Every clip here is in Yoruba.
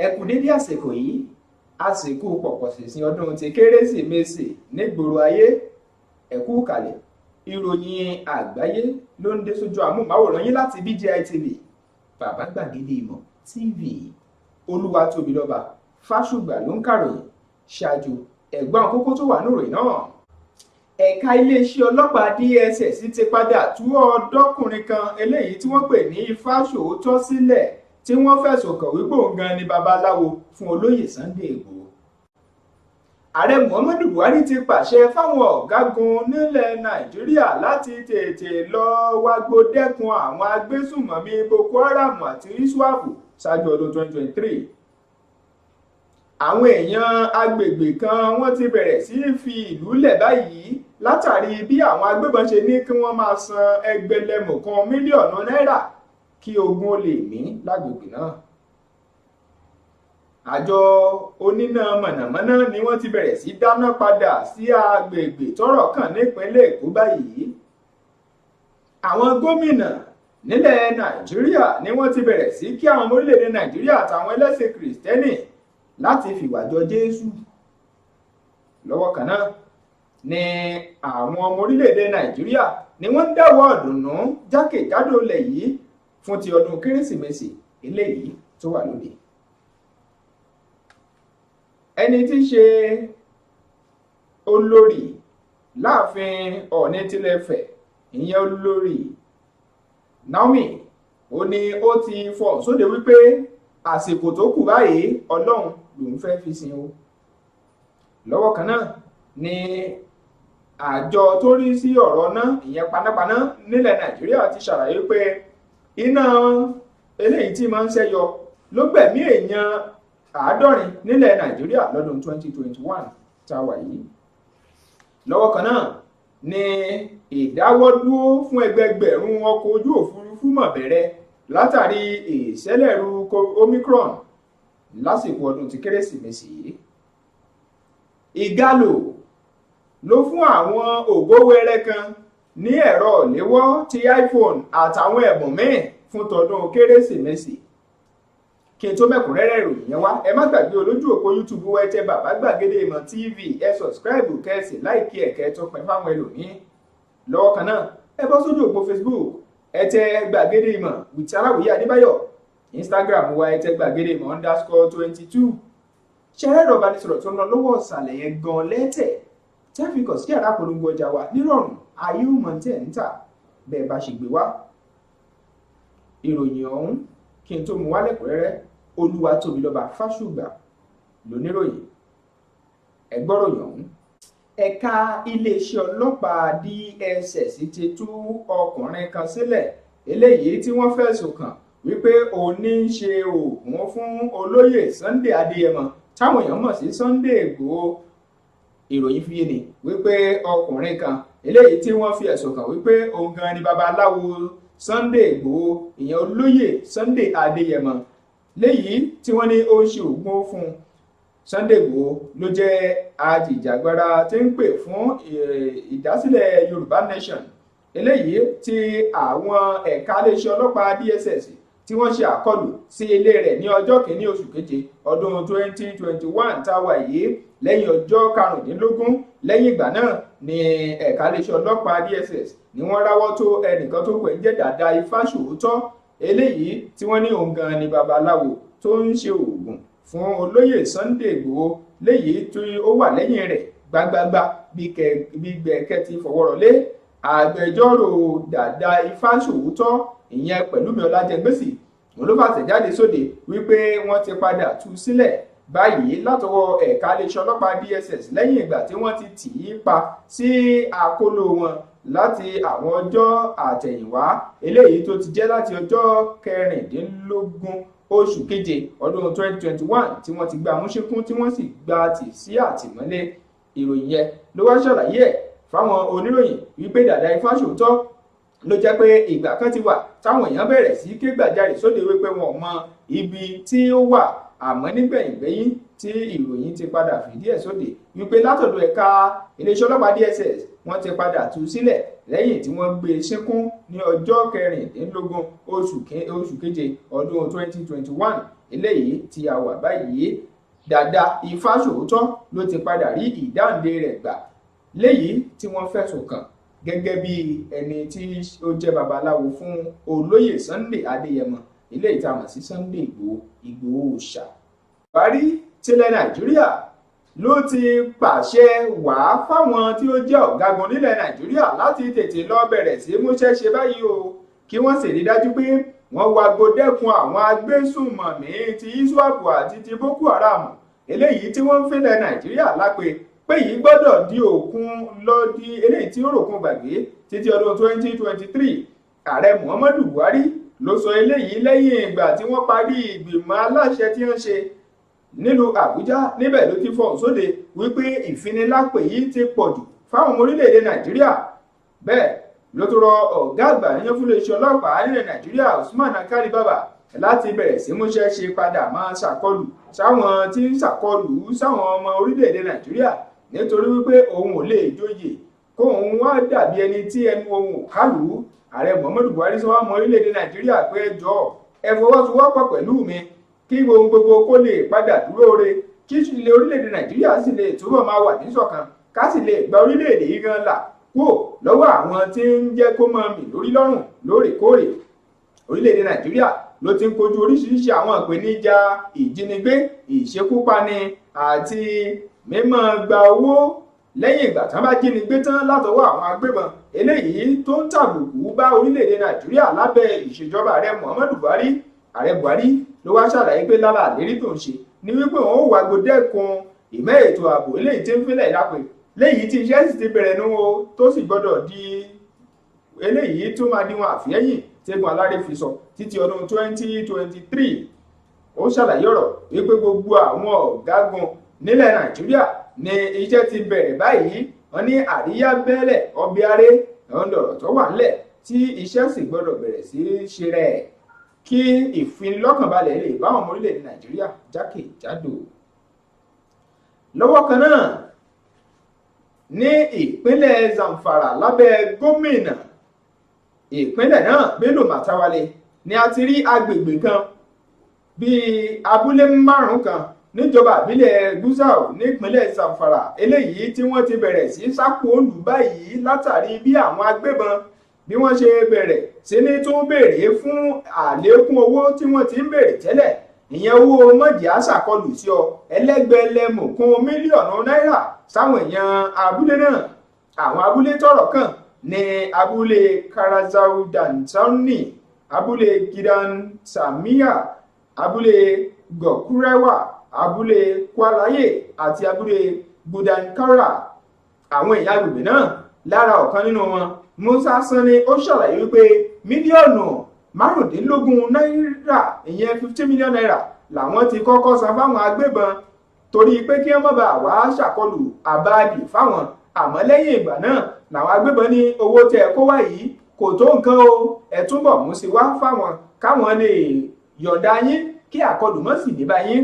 Ẹ kú dédé àsìkò yìí, àsìkò pọ̀pọ̀ṣìnṣìn ọdún ti Kérésìmesì nígboro ayé. Ẹ kú kalẹ̀. Ìròyìn àgbáyé ló ń dé sójú àmúhùnmáwòrán yín láti BGI TV, Bàbá Gbàgede Ìmọ̀ TV. Olúwatóbilọ́ba Fásùgbà ló ń kàròyìn. Ṣáájú, ẹ̀gbọ́n kókó tó wà níròyìn náà. Ẹ̀ka iléeṣẹ́ ọlọ́pàá DSS ti padà tú ọ̀dọ́kùnrin kan eléyìí tí wọ́n pè ní Ifáṣòótọ́ sílẹ̀, tí wọ́n fẹ̀sùn kàn wípé òun gan ni babaláwo fún olóyè Sunday Igboho. Ààrẹ Muhammadu Buhari ti pàṣẹ fáwọn ọ̀gágun nílẹ̀ Nàìjíríà láti tètè lọ wágbó dẹ́kun àwọn agbésùnmọ̀mí Boko Haram àti ISWAP ṣáájú ọdún 2023. Àwọn èèyàn agbègbè kan, wọ́n ti bẹ̀rẹ̀ sí í fi ìlú lẹ̀ báyìí látàrí bí àwọn agbébọn ṣe ní kí wọ́n máa san ẹgbẹ̀lẹ́mùkan mílíọ̀nù náírà kí ogun ó lè mí lágbègbè náà. Àjọ oníná mọ̀nàmọ́ná ni wọ́n ti bẹ̀rẹ̀ sí dáná padà sí agbègbè tọ́rọ̀ kàn nípínlẹ̀ Èkó báyìí. Àwọn gómìnà nílẹ̀ Nàìjíríà ni wọ́n ti bẹ̀rẹ̀ sí kí àwọn ọmọ orílẹ̀-èdè Nàìjíríà àtàwọn ẹlẹ́sìn Kìrìsìtẹ́nì láti fìwà jọ Jésù. Lọ́wọ́ kan náà ni àwọn ọmọ orílẹ̀-èdè Nàìjíríà ni wọ́n ń dáwọ́ ọ̀dùnnú jákèjádò ilẹ̀ yìí fún ti ọdún Kérésìmesì eléyìí tó wà lóde. Ẹni tí í ṣe olórí láàfin Ọ̀ọ̀ni tilẹ̀-Ifẹ̀, ìyẹn Olórí Naomi, ó ní ó ti fọ̀ sóde wípé àsìkò tó kù báyìí, Ọlọ́run lòún fẹ́ fi sin o. Lọ́wọ́ kan náà ni àjọ tó rí sí ọ̀rọ̀ náà, ìyẹn panápaná nílẹ̀ Nàìjíríà, ti ṣàlàyé pé iná eléyìí tí máa ń ṣẹ́yọ ló gbẹ̀mí èèyàn 70 nílẹ̀ Nàìjíríà lọ́dún 2021 tá a wà yìí. Lọ́wọ́ kan náà ni ìdáwọ́dúró fún ẹgbẹgbẹ̀rún ọkọ̀ ojú òfurufú mọ̀ bẹ̀rẹ̀ látàrí ìṣẹ̀lẹ̀rú Omicron lásìkò ọdún ti Kérésìmesì yìí. Ìgalò ló fún àwọn ògówẹrẹ kan ní ẹ̀rọ ìléwọ́ ti iPhone àtàwọn ẹ̀bùn míì fún tọdún Kérésìmesì. Kí n tó mẹ́kúnrẹ́rẹ́ ìròyìn yẹn wá, ẹ má gbàgbé olójú òpó YouTube wa, ẹ tẹ Bàbá Gbàgede Ìmọ̀ TV, ẹ subscribe, kẹ́ ẹ sì like ẹ̀, kẹ́ ẹ tó pin fáwọn ẹlòmíín. Lọ́wọ́ kan náà, ẹ bọ́ sójú òpó Facebook, ẹ tẹ Gbàgede Ìmọ̀ with Aláwìyé Adébáyọ̀. Instagram wa, ẹ tẹ gbàgedeìmọ̀_22. Ṣẹrẹ́ ẹ̀rọ ìbánisọ̀rọ̀ tó ń lọ lọ́wọ́ ọ̀sàlẹ̀ yẹn gan lẹ́tẹ̀ tẹ́ fi kàn sí yàrá polongo ọjà wa nírọ̀rùn. Ayé ò mọ̀ tẹ̀ ń tà bẹ́ẹ̀ bá ṣe gbé wá. Ìròyìn ọ̀hún, kí n tó mú wá lẹ́kùnrẹ́rẹ́, Olúwatóbilọ́ba Fásùgbà lóníròyìn. Ẹgbọ́ròyìn ọ̀hún. Ẹ̀ka iléeṣẹ́ ọlọ́pàá DSS ti tú ọkùnrin kan sílẹ̀ eléyìí tí wọ́n fẹ̀sùn kàn wípé òun ní í ṣe oògùn fún olóyè Sunday Adéyẹmọ, táwọn èèyàn mọ̀ sí Sunday Ìgbòho. Ìròyìn fi yé ni wípé ọkùnrin kan eléyìí tí wọ́n fi ẹ̀sùn kàn wípé òun gan ni babaláwo Sunday Ìgbòho, ìyẹn olóyè Sunday Adéyẹmọ, léyìí tí wọ́n ní ó ń ṣe oògùn fún Sunday Ìgbòho, ló jẹ́ ajìjàgbara tí ń pè fún ìdásílẹ̀ Yorùbá Nation, eléyìí tí àwọn ẹ̀ka iléeṣẹ́ ọlọ́pàá DSS tí wọ́n ṣe àkọlù sí ilé rẹ̀ ní ọjọ́ 1 oṣù keje ọdún 2021 tá a wà yìí. Lẹ́yìn ọjọ́ 15 lẹ́yìn ìgbà náà ni ẹ̀ka iléeṣẹ́ ọlọ́pàá DSS ni wọ́n ráwọ́ tó ẹnìkan tó pè ń jẹ́ Dàda Ifáṣòótọ́, eléyìí tí wọ́n ní òun gan ni babaláwo tó ń ṣe oògùn fún olóyè Sunday Ìgbòho, léyìí tí ó wà lẹ́yìn rẹ̀ gbágbágbá bí gbẹ̀kẹ́ ti fọwọ́rọ̀ lé. Agbẹjọ́rò Dàda Ifáṣòótọ́, ìyẹn Pẹ̀lúmi Ọlájẹngbèsì, òun ló fàtẹ̀jáde sóde wípé wọ́n ti padà tú sílẹ̀ báyìí látọwọ́ ẹ̀ka iléeṣẹ́ ọlọ́pàá DSS lẹ́yìn ìgbà tí wọ́n ti tì í pa sí àkóló wọn láti àwọn ọjọ́ àtẹ̀yìnwá, eléyìí tó ti jẹ́ láti ọjọ́ 16 oṣù keje ọdún 2021 tí wọ́n ti gba amúṣekún, tí wọ́n sì gba tì sí àtìmọ́lé. Ìròyìn yẹn ló wá ṣàlàyé ẹ̀ fáwọn oníròyìn wípé Dàda Ifáṣòótọ́ ló jẹ́ pé ìgbà kan ti wà táwọn èèyàn bẹ̀rẹ̀ sí ké gbàjarè sóde wípé wọn ò mọ ibi tí ó wà, àmọ́ nígbẹ̀yìngbẹ́yín tí ìròyìn ti padà fìdí ẹ̀ sóde wípé látọ̀dọ̀ ẹ̀ka iléeṣẹ́ ọlọ́pàá DSS, wọ́n ti padà tú sílẹ̀ lẹ́yìn tí wọ́n gbé e sínkún ní ọjọ́ 16 oṣù keje ọdún 2021. Eléyìí tí a wà báyìí, Dàda Ifáṣòótọ́ ló ti padà rí ìdáǹdè rẹ̀ gbà, léyìí tí wọ́n fẹ̀sùn kàn gẹ́gẹ́ bí ẹni tí ó jẹ́ babaláwo fún olóyè Sunday Adéyẹmọ, eléyìí tá a mọ̀ sí Sunday Ìgbòho, Ìgbòho Òòṣà. Buhari tilẹ̀ Nàìjíríà ló ti pàṣẹ wàá fáwọn tí ó jẹ́ ọ̀gágun nílẹ̀ Nàìjíríà láti tètè lọ bẹ̀rẹ̀ sí múṣẹ́ ṣe báyìí o, kí wọ́n sì rí dájú pé wọ́n wago dẹ́kun àwọn agbésùnmọ̀mí ti ISWAP àti ti Boko Haram, eléyìí tí wọ́n ń fílẹ̀ Nàìjíríà lápè, pé yìí gbọ́dọ̀ di òkun lọ di eléyìí tí ó ròkun gbàgbé títí ọdún 2023. Ààrẹ Muhammadu Buhari ló sọ eléyìí lẹ́yìn ìgbà tí wọ́n parí ìgbìmọ̀ aláṣẹ tí wọ́n ṣe nílùú Àbújá. Níbẹ̀ ló ti fọhùn sóde wípé ìfinilápè yìí ti pọ̀ jù fáwọn ọmọ orílẹ̀-èdè Nàìjíríà. Bẹ́ẹ̀ ló tún rọ ọ̀gá àgbà yẹn fún iléeṣẹ́ ọlọ́pàá nílẹ̀ Nàìjíríà, Usman Alkali Baba, láti bẹ̀rẹ̀ sí múṣẹ́ ṣe padà máa ṣàkọlù sáwọn tí ń ṣàkọlù sáwọn ọmọ orílẹ̀-èdè Nàìjíríà, nítorí wípé òun ò lè joyè kóun wá dàbí ẹni tí ẹnu òun ò kálù. Ààrẹ Muhammadu Buhari sọ wá mọ orílẹ̀-èdè Nàìjíríà pé ẹ jọ̀ọ́, ẹ fọwọ́sowọ́pọ̀ pẹ̀lú mi kí ohun gbogbo kó lè padà dúró re, kí ilẹ̀ orílẹ̀-èdè Nàìjíríà sì lè túbọ̀ máa wà níṣọ̀kan, ká sì lè gba orílẹ̀-èdè yìí gan là kúò lọ́wọ́ àwọn tí ń jẹ́ kó máa mì lórí lọ́rùn lóòrèkóòrè. Orílẹ̀-èdè Nàìjíríà ló ti ń kojú oríṣiríṣi àwọn ìpèníjà ìjínigbé, ìṣekúpani àti mímọ́ gba owó lẹ́yìn ìgbà tán bá jínigbé tán látọwọ́ àwọn agbébọn, eléyìí tó ń tàbùkù bá orílẹ̀-èdè Nàìjíríà lábẹ́ ìṣèjọba ààrẹ Muhammadu Buhari. Ààrẹ Buhari ló wá ṣàlàyé pé lára àlérí tó ń ṣe ni wípé òun ó wàgbó dẹ́kun ìmẹ́ ètò ààbò eléyìí tí ń fílẹ̀ lápè, léyìí tí iṣẹ́ sì ti bẹ̀rẹ̀ nú o, tó sì gbọ́dọ̀ di eléyìí tó máa di wọn àfihẹ́yìn tẹ́gun aláré fi sọ títí ọdún 2023. Ó ṣàlàyé ọ̀rọ̀ wípé gbogbo àwọn ọ̀gágun nílẹ̀ Nàìjíríà ní iṣẹ́ ti bẹ̀rẹ̀ báyìí. Wọ́n ní àríyá bẹ́lẹ̀ ọbẹ̀ aré ọ̀hún lọ̀rọ̀ tó wà ńlẹ̀, tí iṣẹ́ sì gbọ́dọ̀ bẹ̀rẹ̀ sí í ṣe rẹ̀ kí ìfinilọ́kànbalẹ̀ lè bá àwọn ọmọ orílẹ̀-èdè Nàìjíríà jákèjádò. Lọ́wọ́ kan náà, ní ìpínlẹ̀ Zamfara, lábẹ́ gómìnà ìpínlẹ̀ náà, Bello Matawalle, ni a ti rí agbègbè kan bíi abúlé márùn kan níjọba ìbílẹ̀ Gusau nípínlẹ̀ Zamfara, eléyìí tí wọ́n ti bẹ̀rẹ̀ sí sápò òǹlù báyìí látàrí bí àwọn agbébọn bí wọ́n ṣe bẹ̀rẹ̀ sí ní tún béèrè fún àlékún owó tí wọ́n ti ń béèrè tẹ́lẹ̀, ìyẹn owó mọ̀jì àṣàkọlù sí ọ ẹlẹ́gbẹ̀lẹ́mùkún mílíọ̀nù náírà sáwọn èèyàn abúlé náà. Àwọn abúlé tọ́rọ̀ kàn ní abúlé Karazau Dantani, abúlé Gidan Samia, abúlé Gọkúrẹwà, abúlé Kwalaye àti abúlé Gudankara. Àwọn èèyàn agbègbè náà, lára ọ̀kan nínú wọn, Musa Sanni, ó ṣàlàyé wípé mílíọ̀nù 15 náírà, ìyẹn ₦50 million, làwọn ti kọ́kọ́ san fáwọn agbébọn torí pé kí wọ́n má bàa wá ṣàkọlù àbáàdì fáwọn. Àmọ́ lẹ́yìn ìgbà náà làwọn agbébọn ní owó tẹ́ ẹ kó wá yìí kò tó nǹkan o, ẹ túbọ̀ mú sí wá fáwọn káwọn lè yọ̀ǹda yín kí àkọlù mọ́ sì dé bá yín.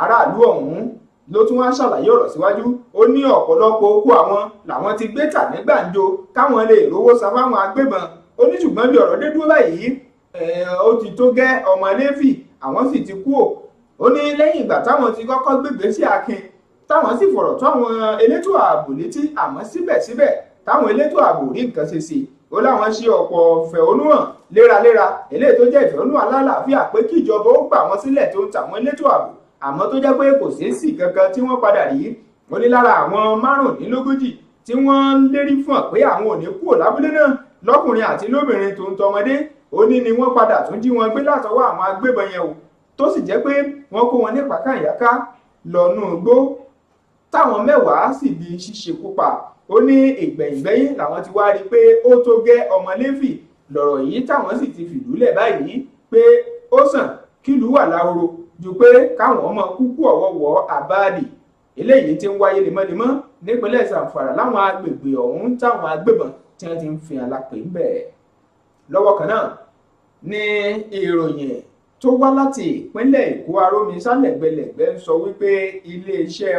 Aráàlú ọ̀hún ló tún wá ṣàlàyé ọ̀rọ̀ síwájú. Ó ní ọ̀pọ̀lọpọ̀ oko àwọn làwọn ti gbé tà ní gbàǹjo káwọn lè rówó san fáwọn agbébọn. Ó ní ṣùgbọ́n bí ọ̀rọ̀ dé dúró báyìí, ó ti tó gẹ́, ọmọ lẹ́fì àwọn sì ti kú ò. Ó ní lẹ́yìn ìgbà táwọn ti kọ́kọ́ gbégbé sí akin, táwọn sì fọ̀rọ̀ tó àwọn elétò ààbò létí, àmọ́ síbẹ̀síbẹ̀ táwọn elétò ààbò rí nǹkan ṣe sí i. Ó láwọn ṣe ọ̀pọ̀ fẹ̀hónúhàn léraléra, eléyìí tó jẹ́ ìfẹ̀hónúhàn alálàáfíà, pé kí ìjọba ó gbà wọ́n sílẹ̀ tó ń tàwọn elétò ààbò, àmọ́ tó jẹ́ pé kò sí sí kankan tí wọ́n padà rí. Ó ní lára àwọn 35 tí wọ́n ń lérí fún ọ pé àwọn ò ní kúrò lábúlé náà, lọ́kùnrin àti lóbìnrin tó ń tọmọdé, ó ní ni wọ́n padà tún jí wọn gbé látọwọ́ àwọn agbébọn yẹn o, tó sì jẹ́ pé wọ́n kó wọn ní pàkànyàká lọ́nù igbó, táwọn 10 sì di ṣíṣekú pa. Ó ní ìgbẹ̀yìngbẹ́yìn làwọn ti wá rí i pé ó tó gẹ́, ọmọ lẹ́fì lọ̀rọ̀ yìí, táwọn sì ti fìlúlẹ̀ báyìí pé ó sàn kílùú wà láhoro ju pé káwọn ọmọ kúkú ọ̀wọ́wọ́ àbáàdì eléyìí tí ń wáyé lemọ́lemọ́ nípínlẹ̀ Zamfara láwọn agbègbè ọ̀hún táwọn agbébọn tí wọ́n ti ń fi hàn lápè ń bẹ̀. Lọ́wọ́ kan náà ní ìròyìn tó wá láti ìpínlẹ̀ Èkó arómisá lẹ́gbẹ̀lẹ́gbẹ̀ ń sọ wípé iléeṣẹ́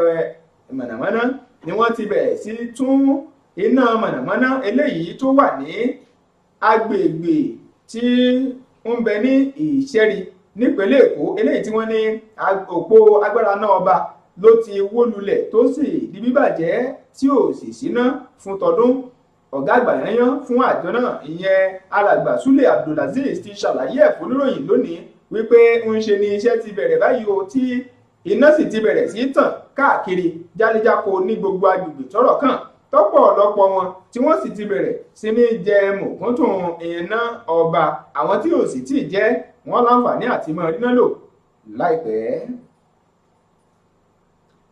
mọ̀nàmọ́ná ni wọ́n ti bẹ̀rẹ̀ sí tún iná mọ̀nàmọ́ná eléyìí tó wà ní agbègbè tí ń bẹ ní Ìṣẹ́rí. Nípínlẹ̀ Èkó, eléyìí tí wọ́n ní òpó agbára náà ọba ló ti wó lulẹ̀ tó sì di bíbàjẹ́ tí ò sì síná fún tọdún. Ọ̀gá àgbà yányán fún àjọ náà, ìyẹn Alàgbà Sule Abdulaziz, ti ṣàlàyé ẹ̀ fún oníròyìn lónìí wípé ń ṣe ni iṣẹ́ ti bẹ̀rẹ̀ báyìí o, tí iná sì ti bẹ̀rẹ̀ sí tàn káàkiri jáléjáko ní gbogbo agbègbè tọ́rọ̀ kàn, tọ́pọ̀lọpọ̀ wọn tí wọ́n sì ti bẹ̀rẹ̀ sí ní jẹ mùkúntùn iná ọba. Àwọn tí ò sì tí ì jẹ́ wọ́n láǹfààní àti máa ríná lò láìpẹ́.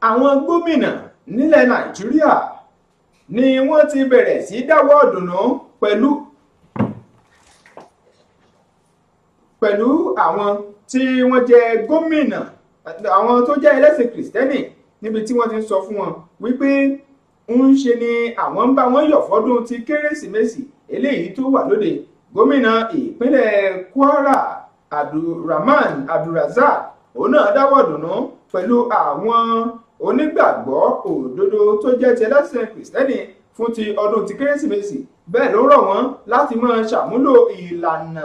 Àwọn gómìnà nílẹ̀ Nàìjíríà ni wọ́n ti bẹ̀rẹ̀ sí dáwọ́ dùnú pẹ̀lú àwọn tí wọ́n jẹ́ gómìnà, àwọn tó jẹ́ ẹlẹ́sìn Kìrìsìtẹ́nì, níbi tí wọ́n ti ń sọ fún wọn wípé ń ṣe ni àwọn ń bá wọn yọ̀ fọ́dún ti Kérésìmesì eléyìí tó wà lóde. Gómìnà ìpínlẹ̀ Kwara, Abdulrahman Abdulrazak, òun náà dáwọ́ dùnú pẹ̀lú àwọn onígbàgbọ́ òdodo tó jẹ́ ti ẹlẹ́sìn Kìrìsìtẹ́nì fún ti ọdún ti Kérésìmesì. Bẹ́ẹ̀ ló rọ̀ wọ́n láti máa ṣàmúlò ìlànà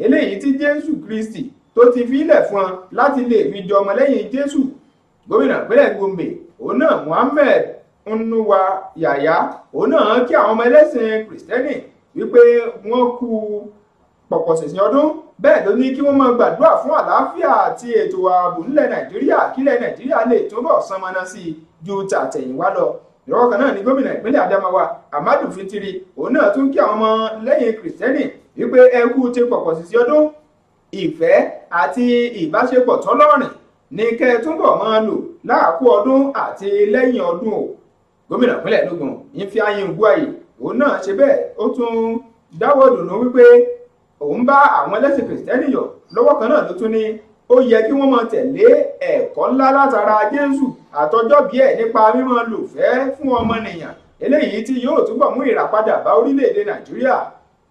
eléyìí tí Jésù Kristi tó ti fílẹ̀ fún wọn láti lè fi jọ ọmọlẹ́yìn Jésù. Gómìnà ìpínlẹ̀ Gombe, òun náà, Muhammed Inuwa Yahaya, òun náà kí àwọn ọmọ ẹlẹ́sìn Kìrìsìtẹ́nì wípé wọ́n kú pọ̀pọ̀ ṣìnṣìn ọdún. Bẹ́ẹ̀ ló ní kí wọ́n máa gbàdúrà fún àlàáfíà àti ètò ààbò nílẹ̀ Nàìjíríà, kílẹ̀ Nàìjíríà lè túbọ̀ sánmọ́ná sí i ju tàtẹ̀yìnwá lọ. Ìrọ̀wọ́ kan náà ní gómìnà ìpínlẹ̀ Adamawa, Ahmadu Fintiri, òun náà tún kí àwọn ọmọ lẹ́yìn Kìrìsìtẹ́nì wípé ẹ kú ti pọ̀pọ̀ ṣìnṣìn ọdún. Ìfẹ́ àti ìbáṣepọ̀ tọ́lọ́rìn ní kẹ́ ẹ túbọ̀ máa lò láàkó ọdún àti lẹ́yìn ọdún o. Gómìnà ìpínlẹ̀ Enugu, Ifeanyi Ugwuanyi, òun náà ṣe bẹ́ẹ̀, ó tún dáwọ́ dùnú wípé òun bá àwọn ẹlẹ́sìn Kìrìsìtẹ́nì yọ̀. Lọ́wọ́ kan náà ló tún ní ó yẹ kí wọ́n máa tẹ̀lé ẹ̀kọ́ ńlá látara Jésù àtọjọ́bí ẹ̀ nípa mímọ́ lòfẹ́ fún ọmọnìyàn, eléyìí tí yóò túbọ̀ mú ìràpadà bá orílẹ̀-èdè Nàìjíríà.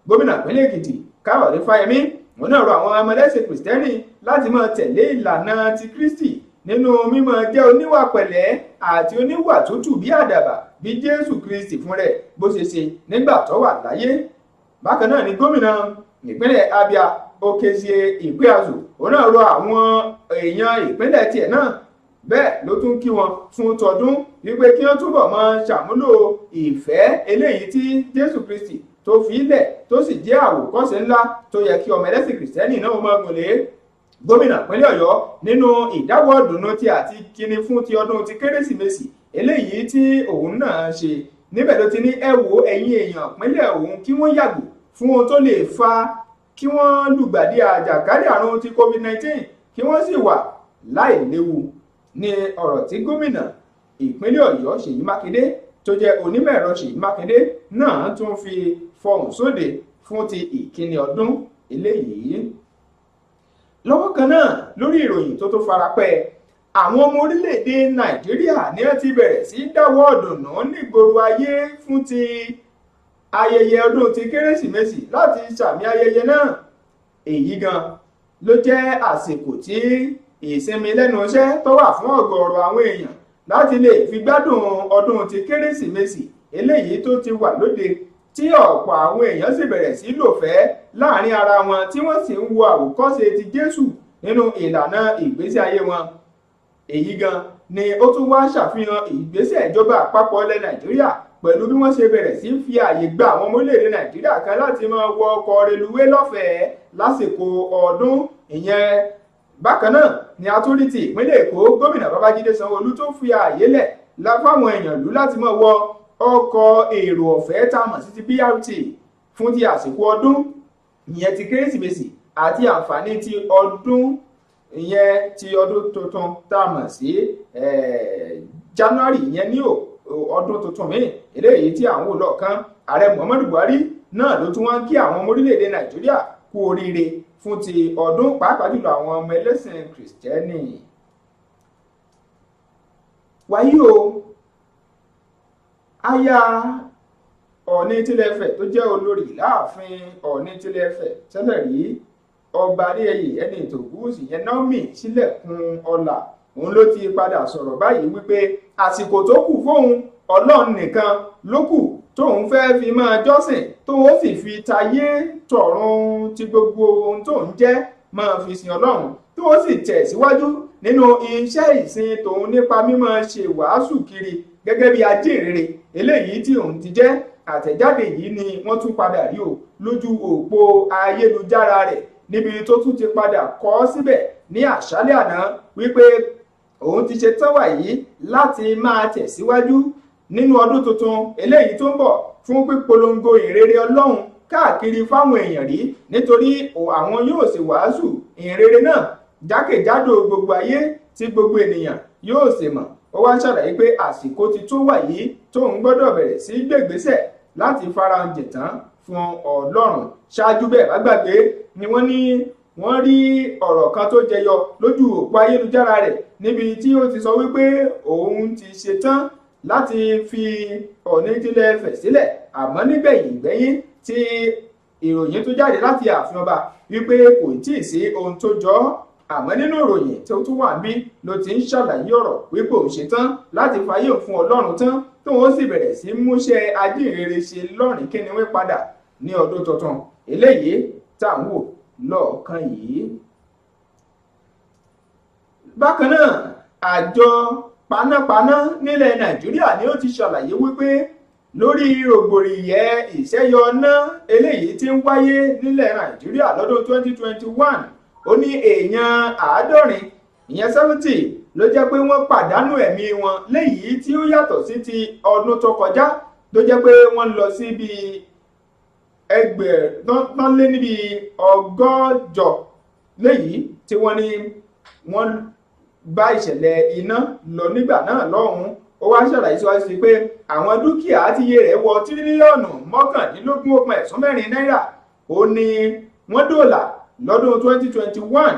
Gómìnà ìpínlẹ̀ Èkìtì, Káyọ̀dé Fáyẹmí, òun náà rọ àwọn ọmọ ẹlẹ́sìn Kìrìsìtẹ́nì láti máa tẹ̀lé ìlànà ti Kristi nínú mímọ́ jẹ́ oníwà pẹ̀lẹ́ àti oníwà tútù bí àdàbà, bí Jésù Kristi fún rẹ̀ bó ṣe ṣe nígbà tó wà láyé. Bákan náà ni gómìnà ìpínlẹ̀ Abia, Okezie Ikpeazu, òun náà rọ àwọn èèyàn ìpínlẹ̀ tiẹ̀ náà. Bẹ́ẹ̀ ló tún kí wọn fún tọdún wípé kí wọ́n túbọ̀ máa ṣàmúlò ìfẹ́ eléyìí tí Jésù Kristi tó fi lẹ̀, tó sì jẹ́ àwòkọ́ṣe ńlá tó yẹ kí ọmọ ẹlẹ́sìn Kìrìsìtẹ́nì náà máa gùn lé. Gómìnà ìpínlẹ̀ Ọ̀yọ́, nínú ìdáwọ́ dùnú tí àti kíni fún ti ọdún ti Kérésìmesì eléyìí tí òun náà ṣe, níbẹ̀ ló ti ní ẹ wo ẹ̀yin èèyàn ìpínlẹ̀ òun, kí wọ́n yàgò fún ohun tó lè fa kí wọ́n lùgbàdì àjàkálẹ̀ àrùn ti COVID-19, kí wọ́n sì wà láì léwu, ní ọ̀rọ̀ tí gómìnà ìpínlẹ̀ Ọ̀yọ́, Ṣèyí Mákindé, tó jẹ́ onímọ̀ ẹ̀rọ Ṣèyí Mákindé náà tún fi fọhùn sóde fún ti ìkíni ọdún eléyìí. Lọ́wọ́ kan náà, lórí ìròyìn tó tó farapẹ́, àwọn ọmọ orílẹ̀-èdè Nàìjíríà ní wọ́n ti bẹ̀rẹ̀ sí dáwọ́ dùnú nígboro ayé fún ti ayẹyẹ ọdún ti Kérésìmesì láti sàmì ayẹyẹ náà. Èyí gan ló jẹ́ àsìkò tí ìsinmi lẹ́nu iṣẹ́ tó wà fún ọ̀gọ̀ọ̀rọ̀ àwọn èèyàn láti lè fi gbádùn ọdún ti Kérésìmesì eléyìí tó ti wà lóde, tí ọ̀pọ̀ àwọn èèyàn sì bẹ̀rẹ̀ sí lòfẹ́ láàrin ara wọn, tí wọ́n sì ń wo àwòkọ́ṣe ti Jésù nínú ìlànà ìgbésí ayé wọn. Èyí gan ni ó tún wá ṣàfihàn ìgbésẹ̀ ìjọba àpapọ̀ ilẹ̀ Nàìjíríà pẹ̀lú bí wọ́n ṣe bẹ̀rẹ̀ sí fi ààyè gba àwọn ọmọ orílẹ̀-èdè Nàìjíríà kan láti máa wọ ọkọ̀ reluwé lọ́fẹ̀ẹ́ lásìkò ọdún. Ìyẹn bákan náà ni a tún rí ti ìpínlẹ̀ Èkó, gómìnà Babájídé Sanwó-Olú, tó fi ààyè lẹ̀ fáwọn èèyàn lù láti máa wọ ọkọ̀ èrò ọ̀fẹ́ tá a mọ̀ sí ti BRT fún ti àsìkò ọdún, ìyẹn ti Kérésìmesì, àti àǹfààní ti ọdún, ìyẹn ti ọdún tuntun tá a mọ̀ sí January, ìyẹn ní ọdún tuntun míì eléyìí tí àwọn olóòkan. Ààrẹ Muhammadu Buhari náà ló tún wá ń kí àwọn ọmọ orílẹ̀-èdè Nàìjíríà kú oríire fún ti ọdún, pàápàá jùlọ àwọn ọmọ ẹlẹ́sìn Kìrìsìtẹ́nì. Wàyí o, aya Ọọ̀ni tilẹ̀ Ifẹ̀, tó jẹ́ olórí láàfin Ọọ̀ni tilẹ̀ Ifẹ̀ tẹ́lẹ̀ rí, Ọba Adéyẹyè Ẹnìtàn Ògúnwùsì, yẹn Naomi Sílẹ̀kùn Ọlá, òun ló ti padà sọ̀rọ̀ báyìí wípé àsìkò tó kù fóun, Ọlọ́run nìkan ló kù tóun fẹ́ẹ́ fi máa jọ́sìn, tóun ó sì fi tayé tọ̀run ti gbogbo ohun tóun jẹ́. Máa fi sin Ọlọ́run, tó ó sì tẹ̀síwájú nínú iṣẹ́ ìsìn tòun nípa mímọ́ ṣe wàásù kiri gẹ́gẹ́ bí ajínrere eléyìí tí òun ti jẹ́. Àtẹ̀jáde yìí ni wọ́n tún padà rí o lójú òpó ayélujára rẹ̀, níbi tó tún ti padà kọ síbẹ̀ ní àṣálẹ́ àná wípé òun ti ṣe tán wàyí láti máa tẹ̀síwájú nínú ọdún tuntun eléyìí tó ń bọ̀ fún pípolongo ìrere Ọlọ́run káàkiri fáwọn èèyàn rí, nítorí àwọn yóò sì wàásù ìrere náà jákèjádò gbogbo ayé tí gbogbo ènìyàn yóò sì mọ̀. Ó wá ṣàlàyé pé àsìkò ti tó wàyí tóun gbọ́dọ̀ bẹ̀rẹ̀ sí gbègbésẹ̀ láti farahàn tán fún Ọlọ́run. Ṣáájú bẹ́ẹ̀ bá gbàgbé ni wọ́n ní wọ́n rí ọ̀rọ̀ kan tó jẹyọ lójú òpó ayélujára rẹ̀, níbi tí ó ti sọ wípé òun ti ṣetán láti fi Ọọ̀ni tilẹ̀ Ifẹ̀ sílẹ̀, àmọ́ nígbẹ̀yìn gbẹ́yìn tí ìròyìn tó jáde láti ààfin ọba wípé kò tí ì sí ohun tó jọ ọ́. Àmọ́ nínú ìròyìn tó tún wà níbí ló ti ń ṣàlàyé ọ̀rọ̀ wípé òun ṣetán láti fàyè fún Ọlọ́run tán, tóun ó sì bẹ̀rẹ̀ sí múṣẹ́ ajínrere ṣe lọ́rìn kíniwí padà ní ọdún tuntun eléyìí tá à ń wò lọ́ọ̀kan yìí. Bákan náà, àjọ panápaná nílẹ̀ Nàìjíríà ni ó ti ṣàlàyé wípé lórí rògbòdìyẹ ìṣẹ́yọ iná eléyìí tí ń wáyé nílẹ̀ Nàìjíríà lọ́dún 2021, ó ní èèyàn 70, ìyẹn 70, ló jẹ́ pé wọ́n pàdánù ẹ̀mí wọn, léyìí tí ó yàtọ̀ sí ti ọdún tó kọjá tó jẹ́ pé wọ́n lọ sí bíi ẹgbẹ̀rún lé níbi 160, léyìí tí wọ́n ní wọ́n bá ìṣẹ̀lẹ̀ iná lọ nígbà náà lọ́hùn-ún. Ó wá ṣàlàyé síwájú sí pé àwọn dúkìá tí iye rẹ̀ wọ tírílíọ̀nù 19.64 náírà ó ní wọ́n dóòlà lọ́dún 2021,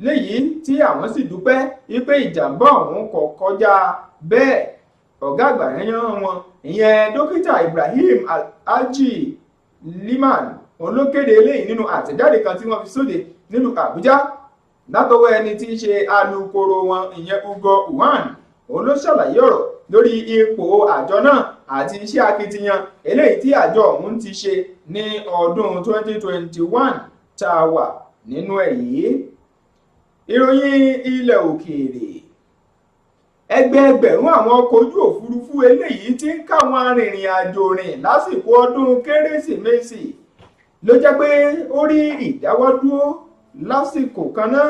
léyìí tí àwọn sì dúpẹ́ wípé ìjàmbá ọ̀hún kò kọjá bẹ́ẹ̀. Ọ̀gá àgbà yẹn wọn, ìyẹn Dókítà Ibrahim Alhaji Liman, òun ló kéde eléyìí nínú àtẹ̀jáde kan tí wọ́n fi sóde nílùú Àbújá látọwọ́ ẹni tí í ṣe alukoro wọn, ìyẹn Ugo Uwan. Òun ló ṣàlàyé ọ̀rọ̀ lórí ipò àjọ náà àti iṣẹ́ akitiyan eléyìí tí àjọ ọ̀hún ti ṣe ní ọdún 2021 tá a wà nínú ẹ̀ yìí. Ìròyìn ilẹ̀ òkèèrè: ẹgbẹẹgbẹ̀rún àwọn ọkọ̀ ojú òfurufú eléyìí tí ń káwọn arìnrìn àjò rìn lásìkò ọdún Kérésìmesì ló jẹ́ pé ó rí ìdáwọ́dúró lásìkò kan náà.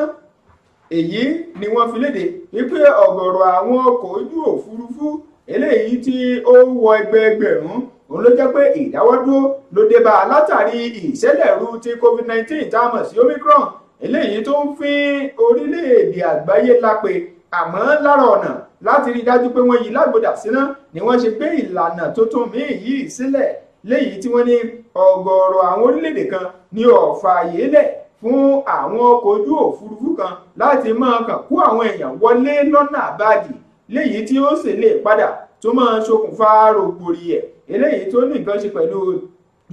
Èyí ni wọ́n fi léde wípé ọ̀gọ̀rọ̀ àwọn ọkọ̀ ojú òfurufú eléyìí tí ó wọ ẹgbẹẹgbẹ̀rún òun ló jẹ́ pé ìdáwọ́dúró ló dé bá a látàrí ìṣẹ̀lẹ̀rú ti COVID-19 tá a mọ̀ sí Omicron, eléyìí tó ń fín orílẹ̀-èdè àgbáyé lápè. Àmọ́ lára ọ̀nà láti rí i dájú pé wọ́n yí lágbódà síná ni wọ́n ṣe gbé ìlànà tuntun míì yìí sílẹ̀, léyìí tí wọ́n ní ọ̀gọ̀ọ̀rọ̀ àwọn orílẹ̀-èdè kan ní ọ̀fà yélẹ̀ fún àwọn ọkọ̀ ojú òfurufú kan láti máa kàn kó àwọn èèyàn wọlé lọ́nà àbáàdì, léyìí tí ó sì lè padà tó máa ṣokùnfà rògbòdìyẹ eléyìí tó ní nǹkan ṣe pẹ̀lú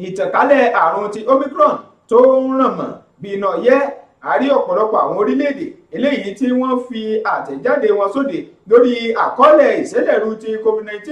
ìtànkálẹ̀ àrùn ti Omicron tó ń ràn mọ́ bí iná yẹ́. Àrí ọ̀pọ̀lọpọ̀ àwọn orílẹ̀-èdè eléyìí tí wọ́n fi àtẹ̀jáde wọn sóde lórí àkọọ́lẹ̀ ìṣẹ̀lẹ̀rú ti COVID-19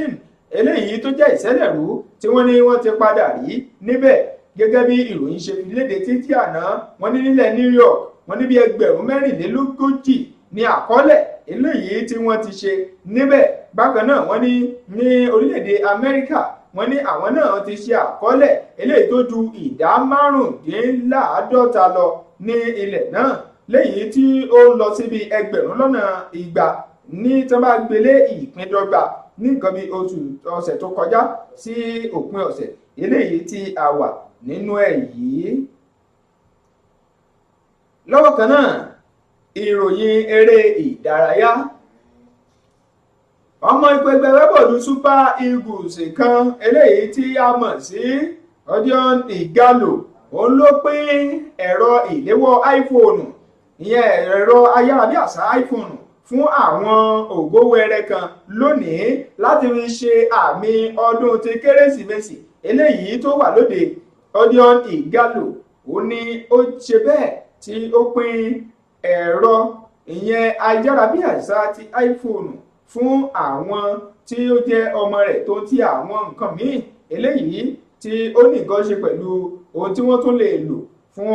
eléyìí tó jẹ́ ìṣẹ̀lẹ̀rú tí wọ́n ní wọ́n ti padà rí níbẹ̀. Gẹ́gẹ́ bí ìròyìn ṣe fi léde títí àná, wọ́n ní nílẹ̀ New York, wọ́n ní bí 44,000 ní àkọọ́lẹ̀ eléyìí tí wọ́n ti ṣe níbẹ̀. Bákan náà, wọ́n ní ní orílẹ̀-èdè Amẹ́ríkà, wọ́n ní àwọn náà ti ṣe àkọọ́lẹ̀ eléyìí tó ju ìdá 45 lọ ní ilẹ̀ náà, léyìí tí ó ń lọ síbi 200,000 ní tí wọ́n bá gbélé ìpín dọ́gba ní nǹkan bí oṣù ọ̀sẹ̀ tó kọjá sí òpin ọ̀sẹ̀ eléyìí tí a wà nínú ẹ̀ yìí. Lọ́wọ́ kan náà, ìròyìn eré ìdárayá: ọmọ ikọ̀ ẹgbẹ́ agbábọ́ọ̀lù Super Eagles kan eléyìí tí a mọ̀ sí Odion Ighalo, òun ló pín ẹ̀rọ ìléwọ́ iPhone, ìyẹn ẹ̀rọ ayárabíàṣá iPhone, fún àwọn ògówẹrẹ kan lónìí láti fi ṣe àmì ọdún ti Kérésìmesì eléyìí tó wà lóde. Odion Ighalo, ó ní ó ṣe bẹ́ẹ̀ tí ó pín ẹ̀rọ ìyẹn ayárabíàṣá ti iPhone fún àwọn tí ó jẹ́ ọmọ rẹ̀, tó ti àwọn nǹkan míì eléyìí tí ó ní nǹkan ṣe pẹ̀lú ohun tí wọ́n tún lè lò fún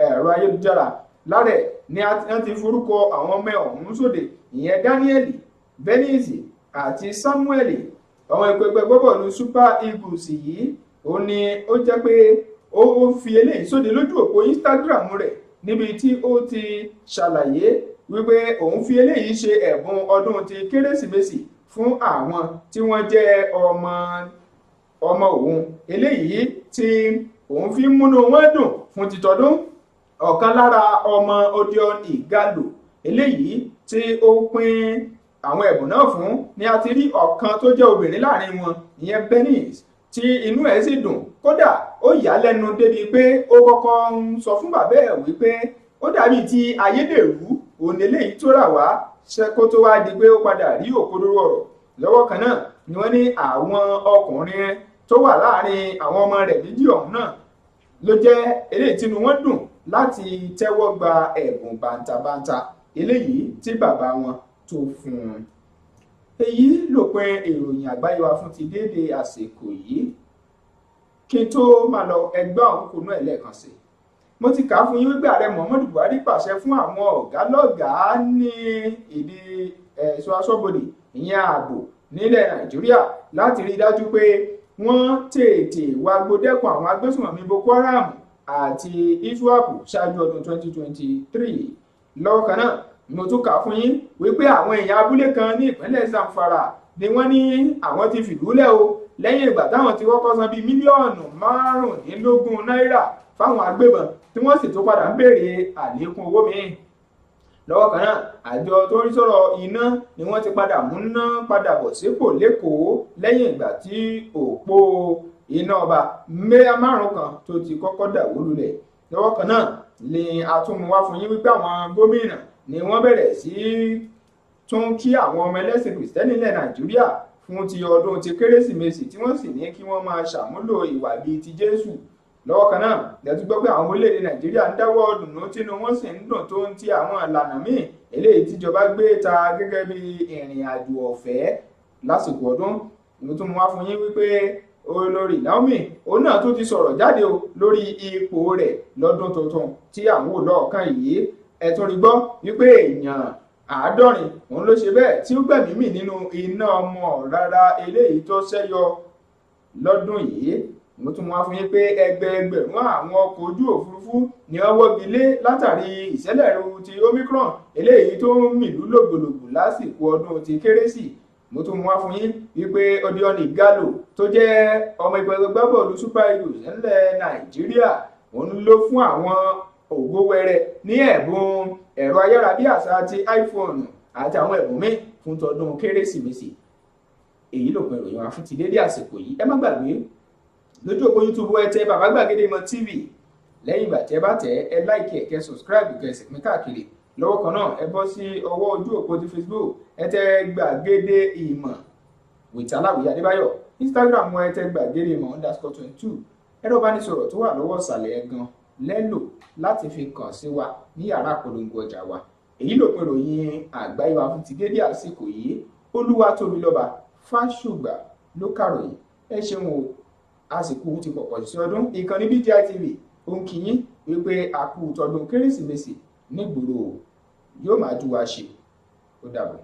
ẹ̀rọ ayélujára. Lára ẹ̀ ni wọ́n ti forúkọ àwọn ọmọ ọ̀hún sóde, ìyẹn Daniel, Venice àti Samuel. Àwọn ikọ̀ ẹgbẹ́ gbọ́bọ̀lù Super Eagles yìí, ó ní ó jẹ́ pé ó fi eléyìí sóde lójú òpó Instagram rẹ̀, níbi tí ó ti ṣàlàyé wípé òun fi eléyìí ṣe ẹ̀bùn ọdún ti Kérésìmesì fún àwọn tí wọ́n jẹ́ ọmọ ọmọ òun, eléyìí tí òun fi ń múnú wọn dùn fún títọdún. Ọ̀kan lára ọmọ Odion Ighalo eléyìí tí ó pín àwọn ẹ̀bùn náà fún ni a ti rí ọ̀kan tó jẹ́ obìnrin láàrin wọn, ìyẹn Bernice, tí inú ẹ̀ sì dùn. Kódà, ó yà á lẹ́nu débi pé ó kọ́kọ́ ń sọ fún bàbá ẹ̀ wípé ó dàbí ti ayédèrú òun eléyìí tó rà wá, kó tó wá di pé ó padà rí òkodoro ọ̀rọ̀. Lọ́wọ́ kan náà ni wọ́n ní àwọn ọkùnrin tó wà láàrin àwọn ọmọ rẹ̀ méjì ọ̀hún náà ló jẹ́ eléyìí tínú wọn dùn láti tẹ́wọ́ gba ẹ̀bùn bàǹtàbàǹtà eléyìí tí bàbá wọn tó fún un. Èyí lópin ìròyìn àgbáyé wa fún ti déédéé àsìkò yìí. Kí n tó máa lọ, ẹgbẹ́ àwọn kókó náà lẹ́ẹ̀kan sí. Mo ti kà á fún yín wípé Ààrẹ Muhammadu Buhari pàṣẹ fún àwọn ọ̀gá lọ́gàá ní ìdí ẹ̀ṣọ́ aṣọ́bodè, ìyẹn ààbò nílẹ̀ Nàìjíríà, láti rí i dájú pé wọ́n tètè wá gbódẹ́kun àwọn agbésùnmọ̀mí Boko Haram àti ISWAP ṣáájú ọdún 2023. Lọ́wọ́ kan náà, mo tún kà á fún yín wípé àwọn èèyàn abúlé kan ní ìpínlẹ̀ Zamfara ni wọ́n ní àwọn ti fìlú lẹ̀ o, lẹ́yìn ìgbà táwọn ti kọ́kọ́ san bíi mílíọ̀nù 15 náírà fáwọn agbébọn, tí wọ́n sì tún padà ń béèrè àlékún owó míì. Lọ́wọ́ kan náà, àjọ tó ń rí sọ̀rọ̀ iná ni wọ́n ti padà múná padà bọ̀ sípò l'Ékòó, lẹ́yìn ìgbà tí òpó iná ọba márùn kan tó ti kọ́kọ́ dà wó lulẹ̀. Lọ́wọ́ kan náà ni a tún mú wá fún yín wípé àwọn gómìnà ni wọ́n bẹ̀rẹ̀ sí tún kí àwọn ọmọ ẹlẹ́sìn Kìrìsìtẹ́nì ilẹ̀ Nàìjíríà fún ti ọdún ti Kérésìmesì, tí wọ́n sì ní kí wọ́n máa ṣàmúlò ìwà bíi ti Jésù. Lọ́wọ́ kan náà lẹ́tú gbọ́ pé àwọn orílẹ̀-èdè Nàìjíríà ń dáwọ́ dùnú, tínú wọn sì ń dùn tó ń ti àwọn ìlànà míì eléyìí tíjọba gbé ta gẹ́gẹ́ bí ìrìn àjò ọ̀fẹ́ lásìkò ọdún. Mo tún mú wá fún yín wípé Olórí Naomi, òun náà tó ti sọ̀rọ̀ jáde o lórí ipò rẹ̀ lọ́dún tuntun tí àwọn ò lọ́ọ̀kan yìí. Ẹ tún rí gbọ́ wípé èèyàn 70 òun ló ṣe bẹ́ẹ̀ tí ó gbẹ̀mí mì nínú iná ọmọ rárá eléyìí tó ṣẹ́yọ lọ́dún yìí. Mo tún wá fún yín pé ẹgbẹẹgbẹ̀rún àwọn ọkọ̀ ojú òfurufú ni wọ́n wọ́gi lé látàrí ìṣẹ̀lẹ̀rú ti Omicron eléyìí tó ń mìlú lògbòlògbò lásìkò ọdún ti Kérésì. Mo tún mú wá fún yín wípé Odion Ighalo tó jẹ́ ọmọ ẹgbẹ́ agbábọ́ọ̀lù Super Eagles ńlẹ̀ Nàìjíríà, òun ló fún àwọn ògo wẹrẹ ní ẹ̀bùn ẹ̀rọ ayárabíàṣá ti iPhone àti àwọn ẹ̀bùn míì fún tọdún Kérésìmesì. Èyí lópin ìròyìn wa fún ti dédé àsìkò yìí. Ẹ má gbàgbé, lójú òpó YouTube, ẹ tẹ Bàbá Gbàgede Ìmọ̀ TV. Lẹ́yìn ìgbà tí ẹ bá tẹ̀, ẹ like ẹ, kẹ́ subscribe, kẹ́ sì pín káàkiri. Lọ́wọ́ kan náà, ẹ bọ́ sí ọwọ́ ojú òpó ti Facebook, ẹ tẹ Gbàgede Ìmọ̀ with Aláwìyé Adébáyọ̀. Instagram, ẹ tẹ gbàgede ìmọ̀_22. Ẹ̀rọ ìbánisọ̀rọ̀ tó wà lọ́wọ́ ìsàlẹ̀ ẹ̀ gan lẹ́lò láti fi kàn sí wa ní yàrá polongo ọjà wa. Èyí lópin ìròyìn àgbáyé wa fún ti dédé àsìkò yìí. Olúwatóbilọ́ba Fásùgbà ló kàròyìn. Ẹ ṣeun o, àsìkò ti pọ̀pọ̀ sí ọdún. Ìkànnì BGI TV ó ń kí yín wípé a kú tọdún Kérésìmesì nígboro, yóò máa ju wa ṣe. Ó dàbọ̀.